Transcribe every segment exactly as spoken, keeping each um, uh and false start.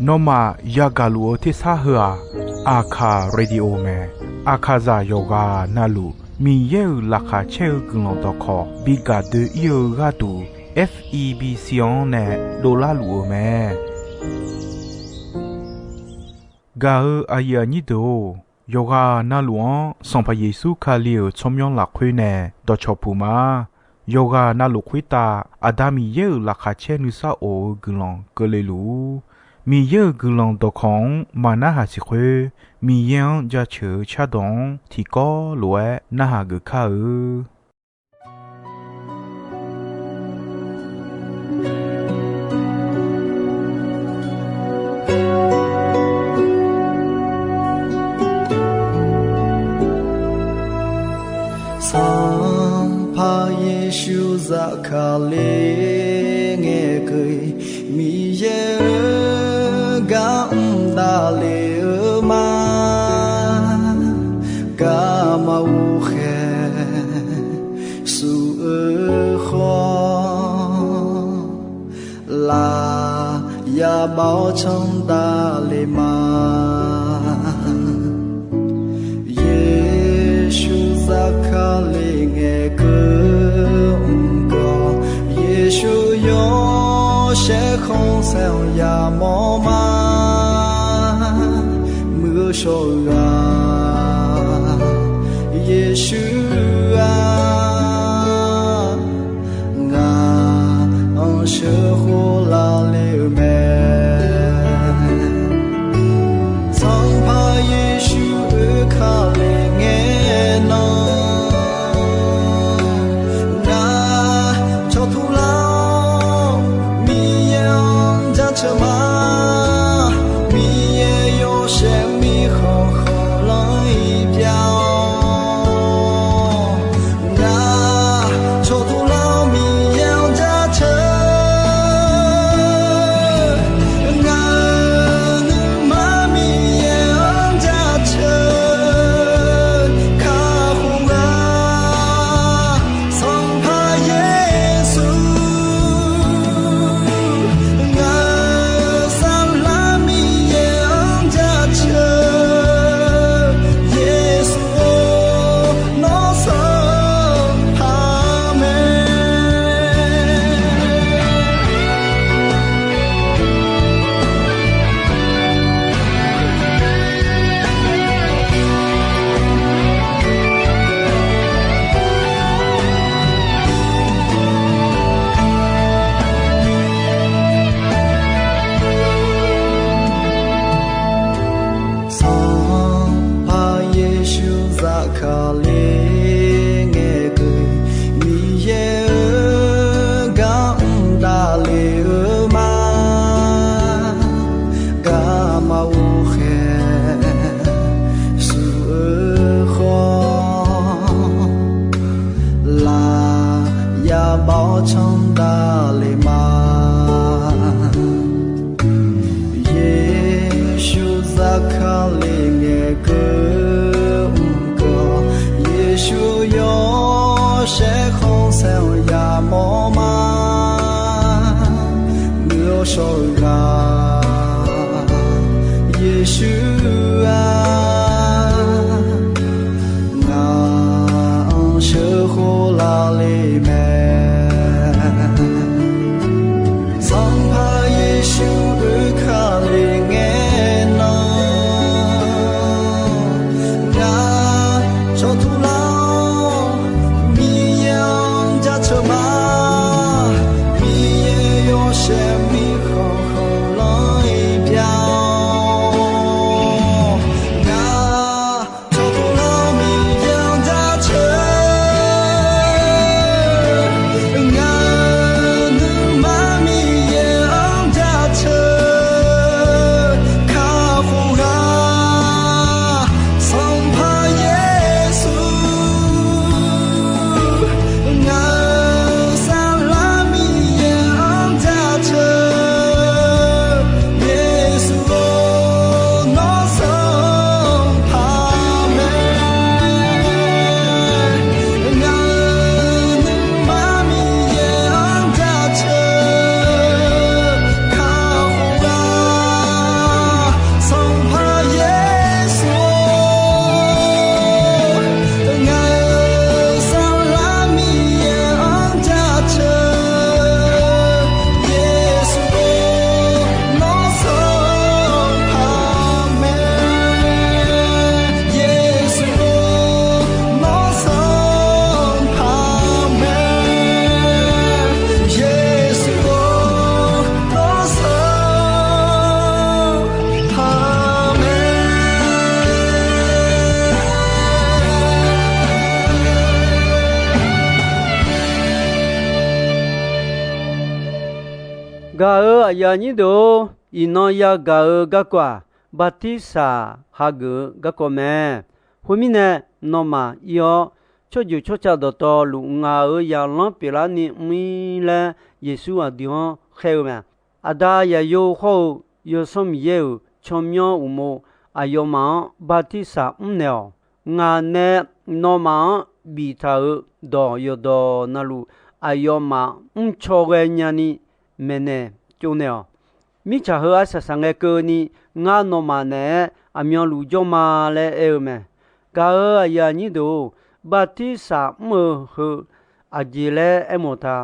Nawmaf yagaq luf-eu tersar heu-aq, Aqkaq Radio mae. Aqkaqzaq yawqghaq navluf Miqyaer-euq laqkhaq caer-eu guiqlanq dawqkawq bi gaq doe-ir-eu gharduq, F E B C-anr nae dovlar luf-eu mae. Gaq-eu aqyuif aqnyir deuq-or, yawqghaq navluf-anr Sanqpaq Yeqsur Kali-euq tsawrmyanr lafkhoer nae dawqcawq puq ma. Yawqghaq navluf khoertav Aqda Miqyaer-euq laqkhaq caer nuisar of-eu guiqlanq keuvle luf-ur. Miqyaer-euq guiqlanq dawqkawq-anr maqnarhaq siq khoer, Miqyaer-anr jaceuq-eu cardawq-anr tiqkawv lof-aer narhaq geuf kar-eu. Sanqpaq Yeqsur zafkale ngaeqkeuv-iq, Miqyaer-euq gar mr davlef-eu ma. Garma ghovkhaeq suf-eu khawf, laf yabav-awr canr davlef ma. Yeqsur zafkale ngaeqkeuv mq gawq, Yeqsur yawshaef khanqsaer-anr yamawr ma. Muiq-eu shawr-eu ghaq, Yeqsur-aq, ngaq-anr sheuqkhof lavle-eu mae. Sanqpaq Yeqsur oekale ngae nan, ngaq cawqtuq lar-awr Miqyaer-anr jaceuq ma. Miqyaer yawshaef mirkhanq khanqlanr-iq pyav-awr, ngaq cawqtuq lar-awr Miqyaer-anr jaceuq Gaq-euq aqyuif aqnyir deuq-or, iqnan yagaq-eu garkawv-aq, bartirsaq hageuf-eu garkawv mae. Khoermirnae, nawmaf ir-awr, tsawrjeuq tsawrca dawqtawvluf ngaq-euq zaqlanr pyeuflarni mr-ir laer, Yeqsur aqdui-anr khaer-eu mae. Aqda Zaqyo hawr-eu Yawsanr Miqyaer-euq tsawrmyanr uqmov aqyawfmaf-anr bartirsaq mrnaeq-awq. Ngaq nae nawmaf-anr biftaq-euq dawq yawqdawq navluf, aqyawfmaf mrcaw ghae nyani maeqnaeq tsovnaeq-awq. Mirtsaq heu arsaq saq ngae keuvni, ngar nawmaf naeq-aer aqmyanluf jawr ma laer aer-eu mae. Gaq-euq aqyuif aqnyir deuq-or, bartirsaq mr-eu heu aqjeq laer aermawf ta.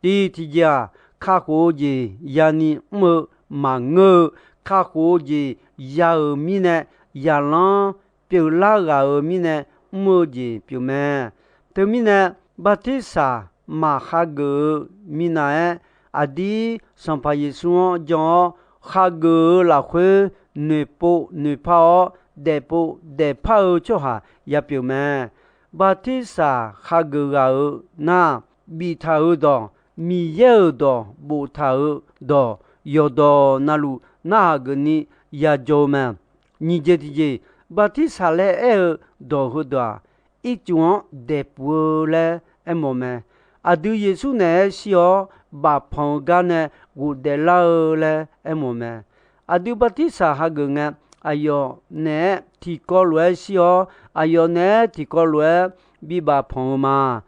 Tiq tiqjeq-aq, kakhof-eu jeq yani mr-eu maqngeur-eu, kakhof-eu jeq ya-euq mirnae, zaqlanr pyeuflar ghaq-euq mirnae mr-eu jeq pyeufmae. Teumirnae, bartirsaq maqhageuf-eu minav-aer, aqdir Sanqpaq Yeqsur-anr jan-awr, khageuf-eu lafkhoer noeqpov noeqpar-awr, daefpov daefpar-eu tsawrhaq yapyeuf mae. Bartirsaq khageuf ghaq-euq nar, biftaq-euq dawq, Miqyaer-euq dawq boftaq-euq dawq yawqdawq navluf narhaq geufni yajawr-eu mae. Nyiq jeq tiqjeq, bartirsaq laer aer-eu dawq heudawq-aq, ircuf-anr daeqpuf-eu laer aermawf mae. Aqdui Yeqsur naeq-aer shir-awr bafpanq-eu gar nae ghofdaef lar-eu laer aermawf mae. Aqdui bartirsaq hageuf ngae, aqyawf naeq-aer tiqkawv lof-aer shir-awr, aqyawf naeq-aer tiqkawv lof-aer bi bafpanq-eu ma.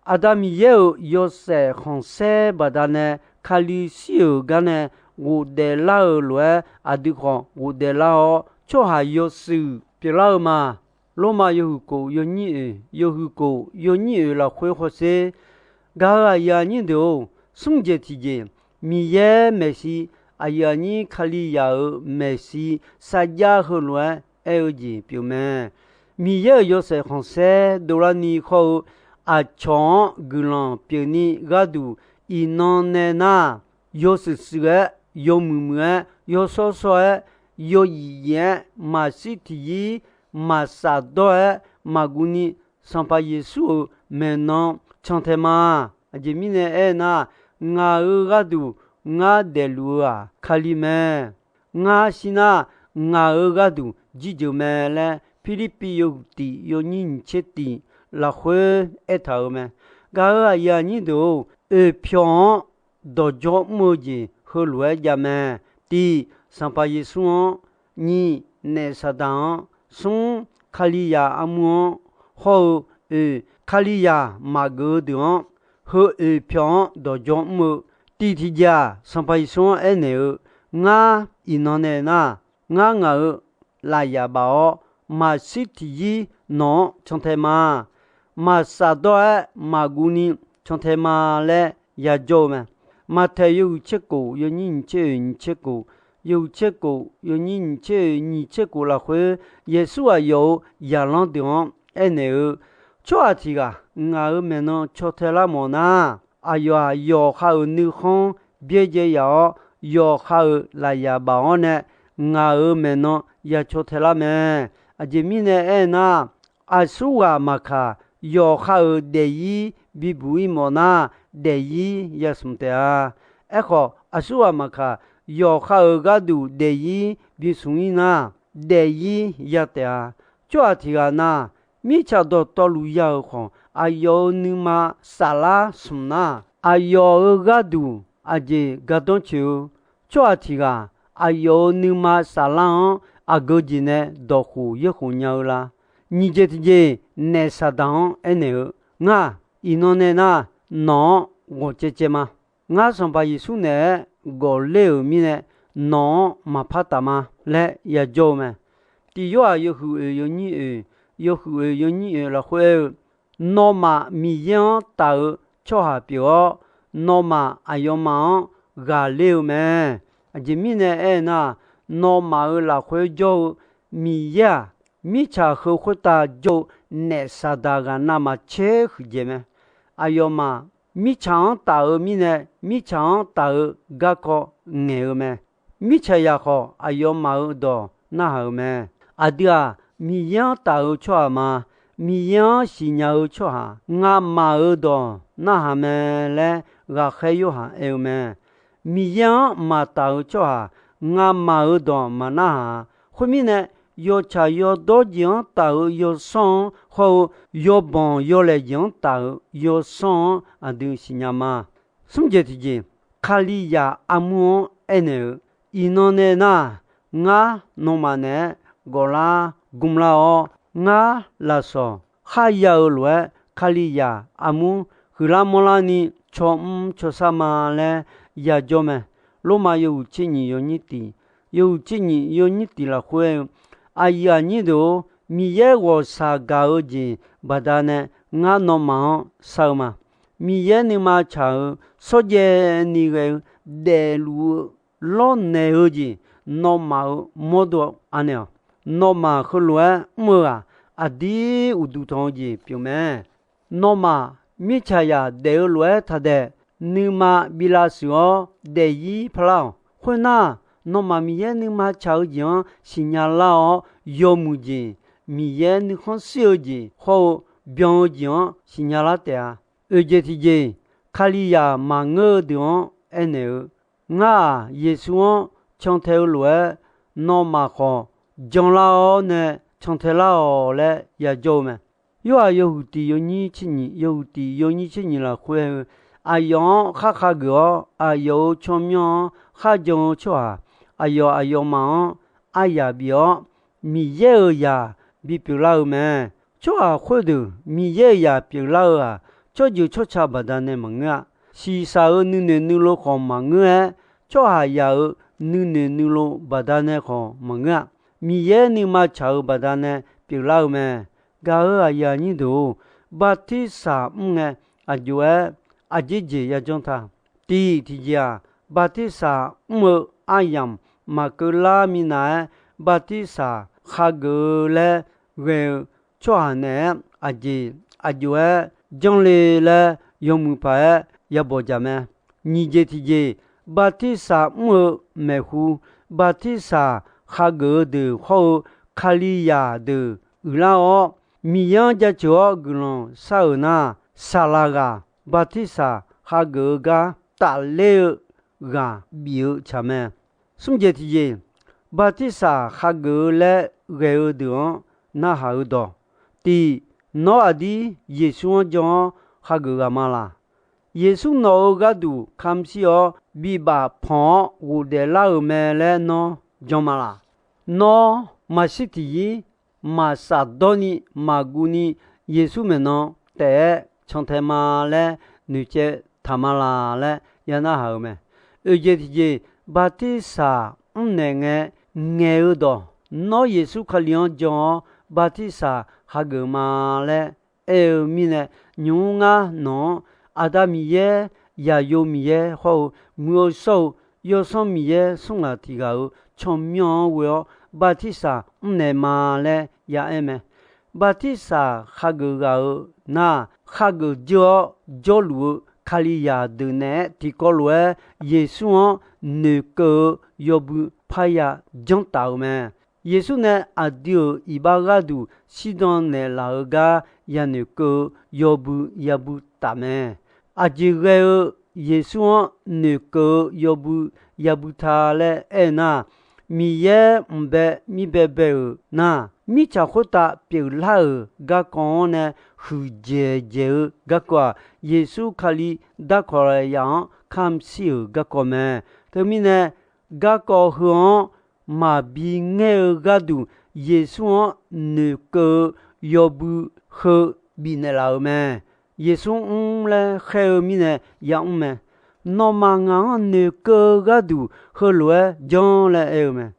Aqda Miqyaer-euq yawshaef khanqsaer baqdanae Kali shir-euq gar nae ghofdaef lar-eu lof-aer, aqdui khawf ghofdaef lar-awr, tsawrhaq yawshuif pyeuflar-eu ma. Lormav yawhuiq kof yawnyir oeq, yawhuiq kof yawnyir oeq lafkhoer hawsher. Gaq-euq aqyuif aqnyir deuq-or, smr jeq tiqjeq, Miqyaer maeqshi, aqyuif aqnyir Kalizaq-euq maeqshi sarjax heulof-aer aer-eu jeq pyeufmae. Miqyaer-euq yawshaef khanqsaer dovlarni khawr-eu aqcawq-anr guiqlanq pyeufni gharduq, iqnan nae nar, yawshuif shuif-aer, yawmuiq muiq-aer, yawshawr shawr-aer, yawyif yif-aer, maqshir tiqyir, maqsaf dawr-aer maqguv ni, Sanqpaq Yeqsur-euq maeqnan cantae ma. Aqjeq mirnae aernar, ngaq-euq gharduq ngar daefluf-eu-aq Kali mae. Ngar shir nar, ngaq-euq gharduq jirjeuq mae laer, Pirlirpiv yawhuiq tiq yawnyir nyiq tser tiq lafkhoer aertaq-euq mae. Gaq-euq aqyuif aqnyir deuq-or, oeqpyawq-anr dawqdzawr mr-eu jeq heulof-aer jav mae. Tiq, Sanqpaq Yeqsur-anr, nyiq, naef Saqdaq-anr, smr, Kalizaq armur-anr, hawr-eu, oeq, Kalizaq maqgeuf-eu deuq-anr, heu oeqpyawq-anr dawqdzawr mr-eu, tiq tiqjeq-aq, Sanqpaq Yeqsur-anr aernaeq-eu, ngar iqnan nae nar, ngar ngaq-euq lafyaq baf-awr, maqshir tiqyir nawq-anr cantae ma. Maqsaf dawr-aer maqguv ni cantae ma laer yajawr-eu mae. Maqtaeq yawhuiq tser kof yawnyir nyiq tser oeq nyiq tser kof, yawhuiq tser kof yawnyir nyiq tser oeq nyiq tser kof lafkhoer, Yeqsur aqyawf-euq zaqlanr deuq-anr aernaeq-eu, tsawrhaq tiq ghaq ngaq-euq maeqnan caw tae lar mawf nar, aqyawf-aq yawqha-euq nuikhanr byaerdzae yaf-awr, yawqha-euq lafyaq baf-awr nae ngaq-euq maeqnan ya caw tae lar mae. Aqjeq mirnae aernar, aqsurghaq maqkaq, yawqha-euq daefzir bibuq-ir mawf nar, daefzir yasmq taef-a. Aerkhawf, aqsurghaq maqkaq, yawqha-euq gharduq daefzir bismq-ir nar, daefzir ya taef-a. Tsawrhaq tiq ghaq nar, mirtsaq dawqtawvluf ya-euq khawf, aqyawf-euq nuima saflar smq nar, aqyawf-euq gharduq aqjeq gardanr coeq-eu. Tsawrhaq tiq ghaq aqyawf-euq nuima saflar-anr aqgeu jeq nae dawqkhof yaerkhof nya-eu la? Nyiq jeq tiqjeq, naef Saqdaq-anr aernaeq-eu, ngar, iqnan nae nar, nawq-anr ghawq caev caev ma. Ngar Sanqpaq Yeqsur naeq-aer gawq ler-euq mirnae, nawq-anr maqpar taf ma laer yajawr-eu mae. Tiq Yorhaq yawhuiq oeq yawnyir oeq, yawhuiq oeq yawnyir oeq lafkhoer aer-eu, nawmaf Miqyaer-anr taf-eu tsawrhaq pyeuf-awr, nawmaf aqyawfmaf-anr ghaqler-eu mae. Aqjeq mirnae aernar, nawmaf-euq lafkhoer jawr-eu Miqyaer-aq, mirtsaq heu khoertav jawr-eu naef Saqdaq ghaq navmaqtser huiqdzaeq mae. Aqyawfmaf mirtsaq-anr taf-eu mirnae, mirtsaq-anr taf-eu garkawv ngaeq-eu mae. Mirtsaq yaqkhawf aqyawfmaf-euq dawq narhaq-euq mae. Aqdui-aq, Miqyaer-anr taf-eu tsawrhaq ma. Miqyaer-anr siqnya-eu tsawrhaq, ngamaf-euq dawq narhaq mae laer, ghaqkhaer Yorhaq aer-eu mae. Miqyaer-anr maqtaf-euq tsawrhaq ngamaf-euq dawq maqnarhaq-a. Khoermirnae, yawtsaq yawdawr jeq-anr taf-euq yawsanr-anr hawr-eu yawbanq yawlaeq jeq-anr taf-euq yawsanr-anr aqdui siqnya ma. Smr jeq tiqjeq, Kalizaq armur-anr aernaeq-eu, iqnan nae nar, ngar nawmaf naeq-aer gawflar gmlar-awr, ngar lafsawq kharya-eu lof-aer Kalizaq armur huiqlar manrlarni cawmr cawsar ma laer yajawr mae. Lormav yawhuiq tser nyiq yawnyir tiq, yawhuiq tser nyiq yawnyir tiq lafkhoer-eu, aqyuif aqnyir deuq-or, Miqyaer ghawqshaq gaq-eu jeq baqdanae ngar nawmaf-anr shar-eu ma. Miqyaer nuima tsaq-euq shawrjaev ni ghae-eu daefluf-eu lawrnaeq-eu jeq nawmaf-euq mawrdo anaeq-awq. Nawmaf heulof-aer mr-eu-aq, aqdir uqduq tanq-eu jeq pyeuf mae. Nawmaf mirtsaqzaq daef-eu lof-aer taqdaeq, nuima bi lavshuif-awr daefzir parlar-awq. Khoernar, nawmaf Miqyaer nuima tsaq-eu jeq-anr siqnya lar-awr, yawmuiq jeq, Miqyaer nuikhanr shir-eu jeq hawr-eu byan-eu jeq-anr siqnya lar taef-a. Oeq jeq tiqjeq, Kalizaq maqngeur-eu deuq-anr aernaeq-eu, Ngar-aq, Yeqsur-anr cantae-eu lof-aer nawmaf khawf janlar-awr nae cantae lar-awq laer yajawr-eu mae. Yorhaq yawhuiq tiq yawnyir tser nyiq, yawhuiq tiq yawnyir tser nyiq lafkhoer-eu, aqyawf-anr khar khageuf-awr, aqyawf-euq tsawrmyanr-anr kharjan-eu tsawrhaq, aqyawf aqyawfmaf-anr aryaq bif-awr, Miqyaer-euq zaq bipyeuf lar-eu mae. Tsawrhaq khoerdeuq Miqyaer-euq zaq pyeuflar-eu-aq, tsawrjeuq tsawrca baqdanae maqngeur-a. Shiqshaq-euq nuinoeq nuilov khawf maqngeur-aer, tsawrhaqzaq-euq nuinoeq nuilov baqdanae khawf maqngeur-a. Miqyaer nuima tsaq-euq baqdanae pyeuflar-eu mae. Gaq-euq aqyuif aqnyir deuq-or, bartirsaq mr ngae, aqjox-aer aqjeq jeq yajanr ta. Tiq tiqjeq-aq, bartirsaq mr-eu aryamq maqkeuv lar minav-aer, bartirsaq khageuf-eu laer ghae-eu tsawrhaq naeq-aer aqjeq aqjox-aer janr le laer yawmuiq paq-aer yabawq jaq mae. Nyiq jeq tiqjeq, bartirsaq mr-eu maeqhu, bartirsaq khageuf-eu deuq hawr-eu Kalizaq deuq uiqlar-awr, Miqyaer-anr jaceuq-awr guiqlanq shar-euq nar, saqlaq ghaq bartirsaq khageuf-eu gar tafler-eu ghaq bif-eu tsaq mae. Smr jeq tiqjeq, bartirsaq khageuf-eu laer ghae-eu deuq-anr narhaq-eu dawq. Tiq, nawr aqdir Yeqsur-anr jan-awr khageuf ghaq ma laq? Yeqsur nawq-euq gharduq kamq shir-awr bibaf panq-awr ghofdaef lar-euq mae laer nawr jan ma laq? Nawr maqshir tiqzir maqsaf dawrni maqguv ni Yeqsur maeqnan taef-aer cantae ma laer noeqcaev taq ma laq laer ya narhaq-euq mae. Oeq jeq tiqjeq, bartirsaq mrnaeq ngae ngaeq-eu dawq, nawr Yeqsur Kali-anr jan-awr bartirsaq hageuf ma laer aer-eu mirnae, nymq-mr ngar nawq-anr Aqda Miqyaer, Yaqyo Miqyaer hawr-eu Muiq-eu shawr-eu Yawsanr Miqyaer smr ghaq tiq ghaq-euq tsawrmyanr-anr ghoe-awr bartirsaq mrnaeq ma laer ya aer mae. Bartirsaq hageuf ghaq-euq nar, hageuf dzeur-awr jawrluf-eu Kalizaq deuq naeq-aer tiqkawv lof-aer Yeqsur-anr noeqkeuv-eu yawbui parya janr taf-euq mae. Yeqsur nae aqdui-euq iqbax gharduq shirdan naeqlaf-eu gar yanoeq keuv-eu yawbui yabui taf mae. Aqjeq ghae-eu Yeqsur-anr noeqkeuv-eu yawbui yabui ta laer aer nar, Miqyaer mqbae mirbae bae-euq nar, mirtsaq khoertav pyeuflar-euq garkawv-anr nae huiqdzaeq dzaeq-eu garkawv-aq, Yeqsur Kali darkawq lafyaq-anr kamq shir-euq garkawv mae. Teumirnae, garkawv heu-anr maqbi ngaer-eu gharduq Yeqsur-anr noeqkeuv-eu yawbui heu bifnaeq laf-euq mae. Yeqsur mr laer khaer-eu mirnae yamr mae. Nawmaf ngaq-anr noeqkeuv-eu gharduq heulof-aer janr laer aer-eu mae.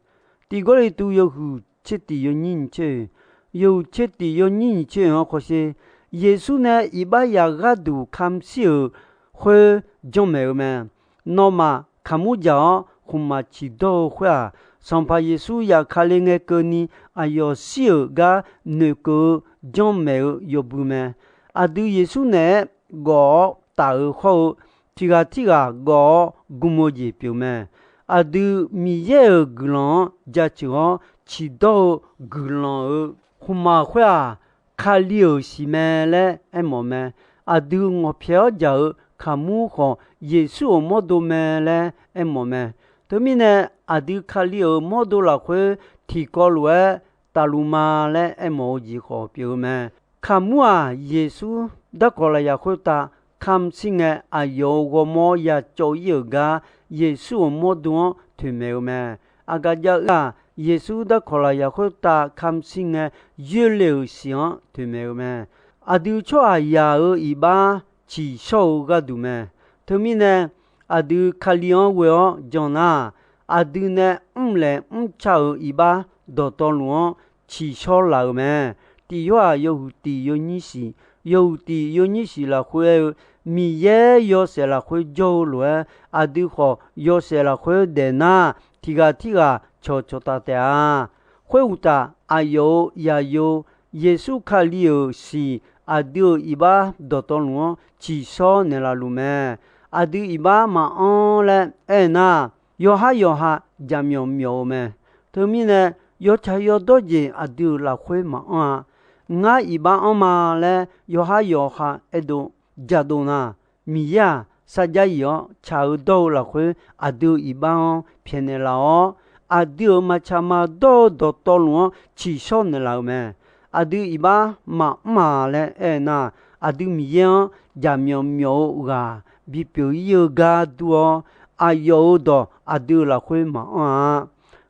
Tiq Gawrliqtu yawhuiq tser tiq yawnyir nyiq tser oe, yawhuiq tser tiq yawnyir nyiq tser oe-anr khawsher, Yeqsur nae iqbax yaq gharduq kamq shir-euq khoer janrmaeq-eu mae. Nawmaf kaqmur dzaq-awr khmqmaq ciqdawr-eu khoer-aq, Sanqpaq Yeqsur zafkale ngae keuvni aqyawf shir-euq gar noeqkeuv-eu janrmaeq-eu yawbui mae. Aqdui Yeqsur naeq-aer gawf-awr taf-euq hawr-eu, tiq ghaq tirghaq gawf-awr gm-eu jeq pyeuf mae. Aqdui Miqyaer-euq guiqlanq-anr jaceuq-awr ciqdawr-eu guiqlanq-euq khmqmaq khoer-aq, Kali-euq siq mae laer aermawf mae. Aqdui ngawqpyaeq-awr jaq-eu kaqmur khawf Yeqsur-euq mawrdo mae laer aermawf mae. Teumirnae, aqdui Kali-euq mawrdo lafkhoer tiqkawv lof-aer tafluf ma laer aermawf-eu jeq khawf pyeuf-eu mae. Kaqmur-aq, Yeqsur darkawq lafyaq khoertav kamq shir ngae, aqyawf-euq ghawrmawr ya cawv-ir-euq gar Yeqsur-euq mawrdo-anr toeqmaeq-eu mae. Aqgaf jav-eu-aq, Yeqsur darkawq lafyaq khoertav kamq shir ngae, yoerle-euq siq-anr toeqmaeq-eu mae. Aqdui tsawrhaqzaq-euq iqbax ciqshawr-eu gharduq mae. Teumirnae, aqdui Kali-anr ghoe-awr jan nar, aqdui nae mrlaeq mrca-euq iqbax dawqtawvluf-anr ciqshawr laf-euq mae. Tif Yorhaq yawhuiq tiq yawnyir shiq, yawhuiq tiq yawnyir shiq lafkhoer aer-eu, Miqyaer yawshaef lafkhoer jawr-eu lof-aer, aqdui khawf yawshaef lafkhoer daef nar, tiq ghaq tirghaq cawqcawq taf taef-a. Khoeruqtaf, aqyawf-euq zaqyo, Yeqsur Kali-euq siq aqdui-euq iqbax dawqtawvluf-anr ciqshawr naeqlaf luf mae. Aqdui iqbax maqanr laer aer nar, yawqhar yawqha jaqmyawf myawf-eu mae. Teumirnae, yawtsaq yawdawr jeq aqdui-euq lafkhoer maqanr-a. Ngar iqbax anrma laer yawqhar yawqha aerdov jadov nar, Miqyaer-aq, sarjax yif-awr tsaq-eu dawr-eu lafkhoer aqdui-euq iqbax-anr pyaeqnaeq laf-awr, aqdui-euq maqtsaq maqdawr-eu dawqtawvluf-anr ciqshawr naeqlaf-euq mae. Aqdui iqbax maqmr-aq laer aer nar, aqdui Miqyaer-anr jaqmyawf myawf-eu ghaq bipyeuf-ir-eu gar dur-awr, aqyawf-euq dawq aqdui-euq lafkhoer maqanr-a.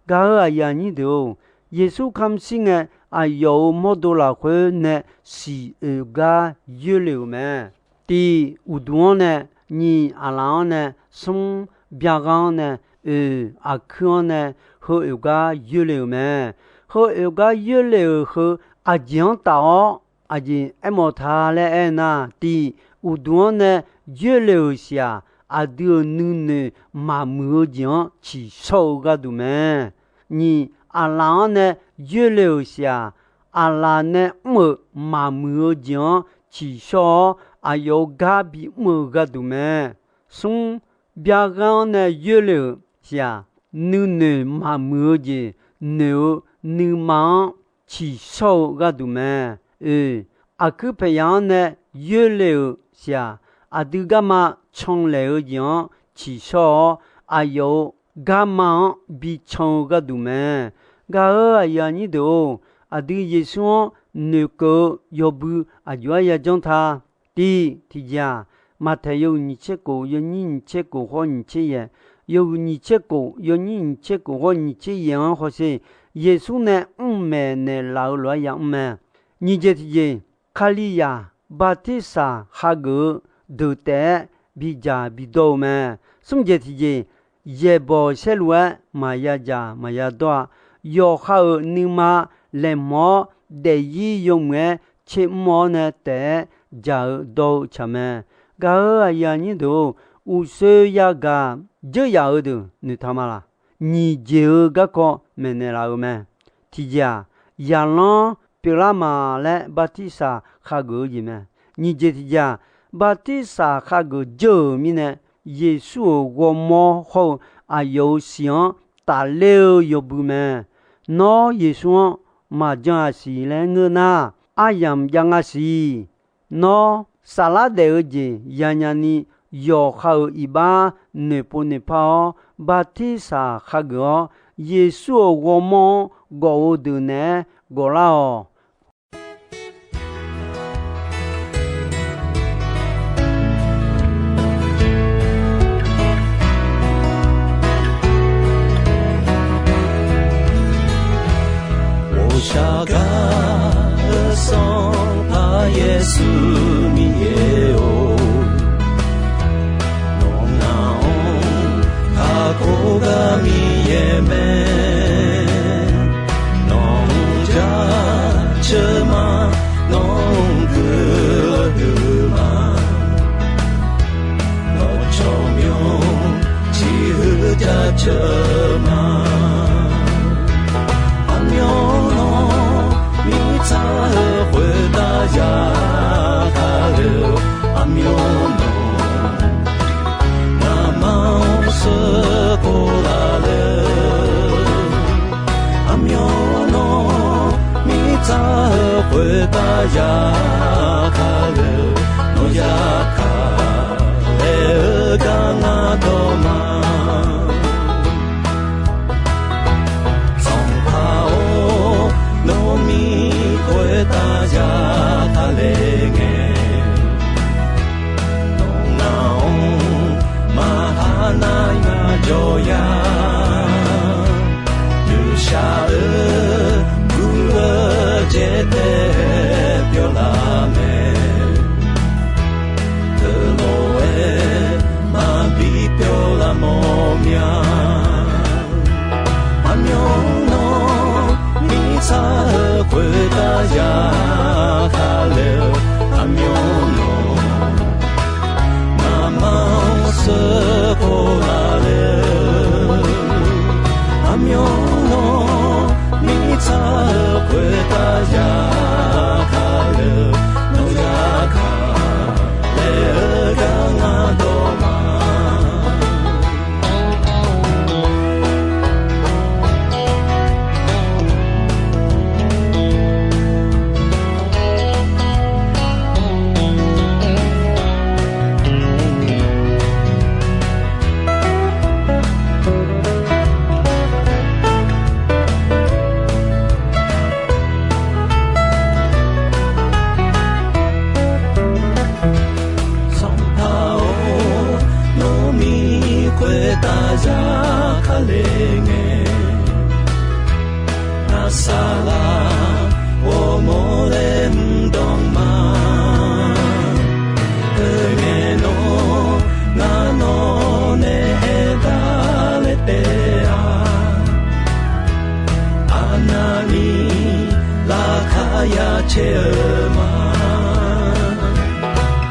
Gaq-euq aqyuif aqnyir deuq-or, Yeqsur kamq shir ngae, aqyawf-euq mawrdo lafkhoer nae siq oeq gar yoerle-euq mae. Tiq, uqduq-anr nae, nyiq, aqlaf-anr nae, smr, byagha-anr nae, oeq, aqkuir-anr nae, heu oeq gar yoerle-euq mae. Heu oeq gar yoerle-euq heu aqjeq-anr taf-awr aqjeq aermawf ta laer aer nar, tiq, uqduq-anr nae yoerle-euq siq-aq, aqdui-euq nuinoeq maqmuiq-eu jeq-anr ciqshawr-eu gharduq mae. Nyiq, aqlaf-anr nae yoerle-euq siq-aq, aqlaf nae mr-euq maqmuiq-eu jeq-anr ciqshawr-awr, aqyawf-euq gar bimr-eu gharduq mae. Smr, byagha-anr nae yoerle-euq siq-aq, nuinoeq maqmuiq-eu jeq noeq-eu nuima-anr ciqshawr-eu gharduq mae. Oeq, aqkuir paeqyaq-anr nae yoerle-euq siq-aq, aqdui garma canlaeq-eu jeq-anr ciqshawr-awr, aqyawf-euq garma-anr bican-eu gharduq mae. Gaq-euq aqyuif aqnyir deuq-or, aqdui Yeqsur-anr noeqkeuv-eu yawbui aqjox-aer yajanr ta. Tiq, tiqjeq-aq, Maqtaeq yawhuiq nyiq tser kof, yawnyir nyiq tser kof hawr nyiq tser yaeq, yawhuiq nyiq tser kof, yawnyir nyiq tser kof hawr nyiq tser yaeq-anr hawsher, Yeqsur nae mr maeqnaeq laf-eu lof-aer yamr mae. Nyiq jeq tiqjeq, Kalizaq bartirsaq hageuf-eu deuq taef-aer bidzaq bidawr-eu mae. Smr jeq tiqjeq, yaeqbawq saerlu-aer maqya dzaq maqya dawr-a. Yawqha-euq nuima laeqhmq-awr daefzir yawmuiq-aer tsermr-awr nae taef-aer dzaq-eu dawr-eu tsaq mae. Gaq-euq aqyuif aqnyir deuq-or, uqshoe yagaq dzeur yaf-eu deuq noeqtaq ma laq? Nyiq jeq-eu garkawv maeqnaeq laf-euq mae. Tiqjeq-aq, zaqlanr pyeuflar ma laer bartirsaq hageuf-eu jeq mae. Nyiq jeq tiqjeq-aq, bartirsaq hageuf dzeur-euq mirnae, Yeqsur-euq ghawrmawr hawr-eu aqyawf-euq siq-anr tafler-eu yawbui mae. Nawr Yeqsur-anr maqjan-aq siq laer ngeur nar, aryamq jav nga siq. Nawr saflar daef-eu jeq yanya ni yawqha-euq iqbax noeqpov noeqpar-awr, bartirsaq hageuf-awr, Yeqsur-euq ghawrmawr-anr gawf-eu deuq naeq-aer gawflar-awq. 我下硌的伤疤耶稣你也哦， Nawq ngaq-anr kakhof gar Miqyaer mae. Nawq-anr jaceuq ma, nawq-anr guiqlanq huiq ma. Nawq tsawrmyanr tiq huiq jaceuq ma. Aqmyan nawr mirtsaq-eu khoertav yagaq le. Aqmyan nawr ngamaf-anr sheuqkhof laf le. Aqmyan nawr mirtsaq-eu khoertav yagaq le. Nawr yagaq Aqzaq kale ngae, nar saqlaq ghawrmawr laer mr dawq ma. Heu ngae nawr, ngar nawq nae aerdaq laer taef-a. Arnavni laqkhaq ya caer-eu ma.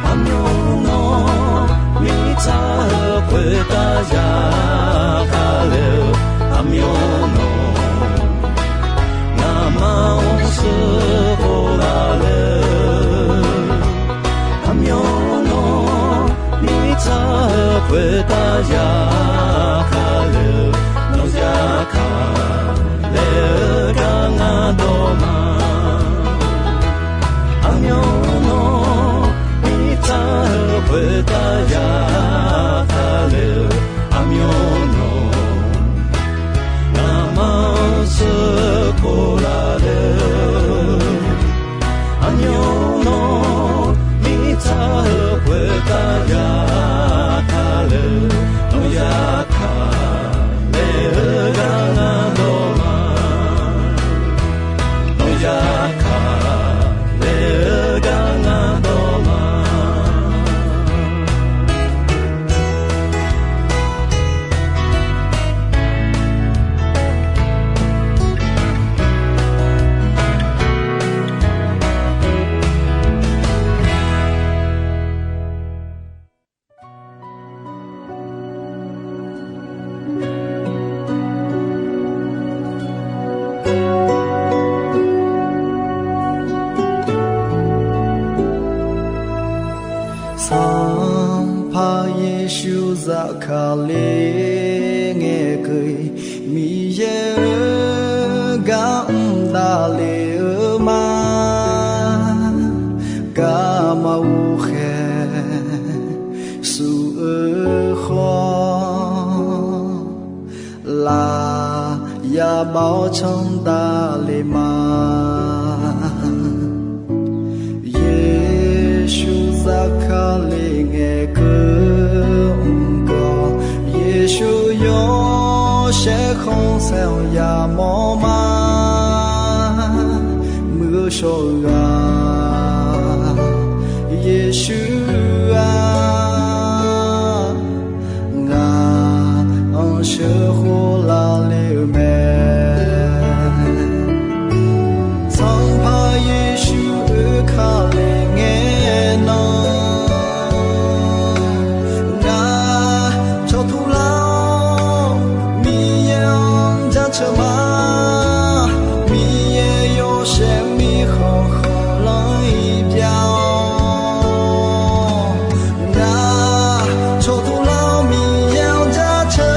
Aqmyan nawr mirtsaq-eu khoertav ya kale-eu, aqmyan nawr ngamaf-anr sheuqkhof laf le. Aqmyan nawr mirtsaq-eu khoertav ya kale-eu, nawq ya kale-eu gar ngar dawq ma. Aqmyan nawr mirtsaq-eu khoertav ya kale-eu, aqmyan nawr ngamaf-anr sheuqkhof laf le. Aqmyan nawr mirtsaq-eu khoertav ya kale-eu, nawq ya kale-eu gar ngar dawq ma. Nawq ya kale-eu gar ngar dawq ma. Sanqpaq Yeqsur zafkale ngaeqkeuv-iq, Miqyaer-euq gar mqdav lef-eu ma. Garma ghoqkhaeq suf-eu khawf, laf ya bav-awr candav le ma. Yeqsur zafkale ngaeqkeuv mqgawr, Yeqsur yawshaef khanqsaer-anr yamawr ma. Muiq-eu shawr-eu ghaq Yeqsur-aq, ngaq-anr sheuqkhof laf le-eu mae. Sanqpaq Yeqsur oekale ngae nan, ngaq cawqtuq lar-awr Miqyaer-anr jaceuq ma. Miqyaer yawshaef mirkhanq khanqlanr-iq byav-awr, ngaq cawqtuq lar-awr Miqyaer-anr jaceuq.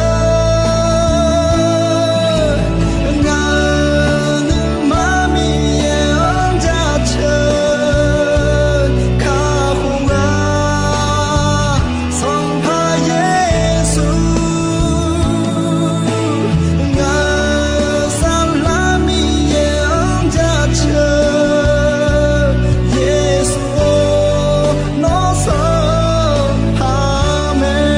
Ngaq-euq nuima Miqyaer-anr jaceuq kakhof nga. Sanqpaq Yeqsur, ngaq-euq saflar Miqyaer-anr jaceuq. Yeqsur-or, nawr sanqpaq mae.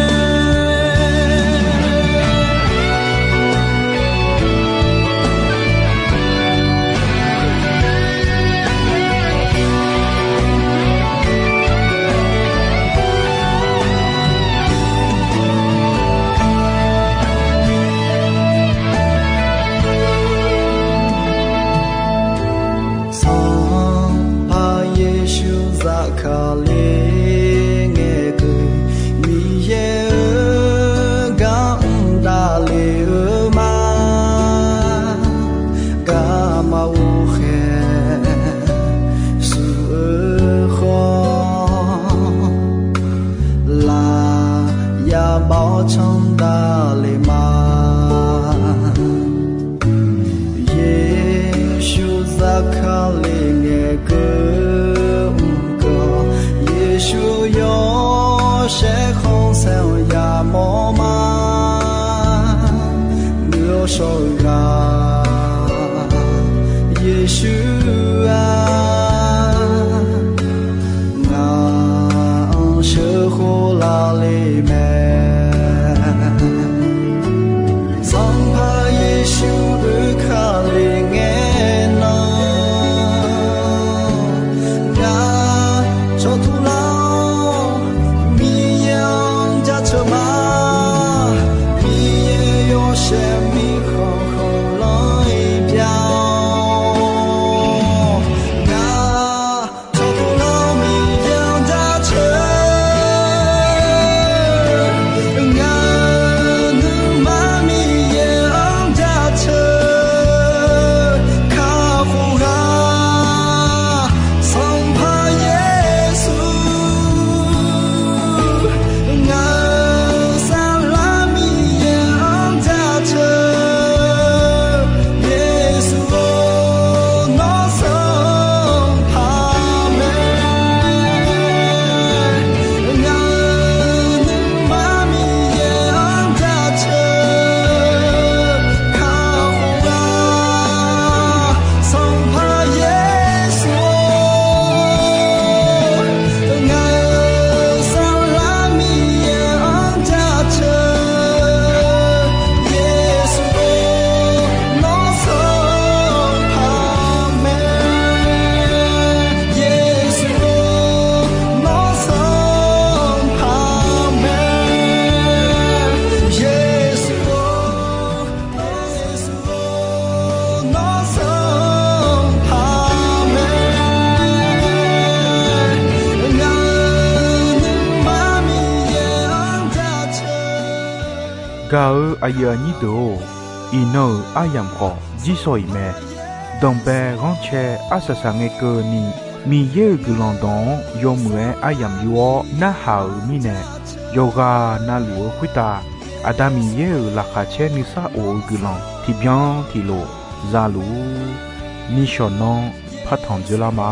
Sanqpaq Yeqsur zafkale ngaeqkeuv, Miqyaer-euq gar mqdav le-eu ma. Garma ghoqkhaeq suf-eu khawf, laf ya bav-awr candav le ma. Yeqsur zafkale ngaeqkeuv mqgawr, Yeqsur yawshaef khanqsaer-anr yamawr ma. Muiq-eu shawr-eu ghaq Yeqsur-aq, ngaq-anr sheuqkhof laf le mae. Shaqmiq khawf khawf lanr-ir pyav-awr, ngaq cawqtuvlanr Miqyaer-anr jaceuq, ngaq nuima Miqyaer-anr jaceuq, kakhof ghaq Sanqpaq Yeqsur, ngaq-euq saflar Miqyaer-anr jaceuq, Yeqsur-or, nawr Sanqpaq mae. Ngaq-euq nuima Miqyaer-anr jaceuq, kakhof ghaq Sanqpaq Yeqsur-or, ngaq-euq saflar Miqyaer-anr jaceuq, Yeqsur-or, nawr Sanqpaq mae. Yeqsur-or, nawr Sanqpaq mae. Yeqsur-or, Yeqsur-or, nawr Sanqpaq mae. Ngaq-euq nuima Miqyaer-anr jaceuq. Gaq-euq aqyuif aqnyir deuq-or, iqnan-euq aryamq khawf jirsawq iq mae. Danqbae ghanrcae arsaq saq ngae keuvni, Miqyaer-euq guiqlanq dawq-anr yawmuiq-aer aryamq yur-awr narhaq-euq mirnae, yawqghaq navluf-eu khoertav Aqda Miqyaer-euq laqkhaq caer nuisar of-eu guiqlanq tiqbyan tiqlof za luf-ur. Nishawq nanr partanq dzoerlar ma.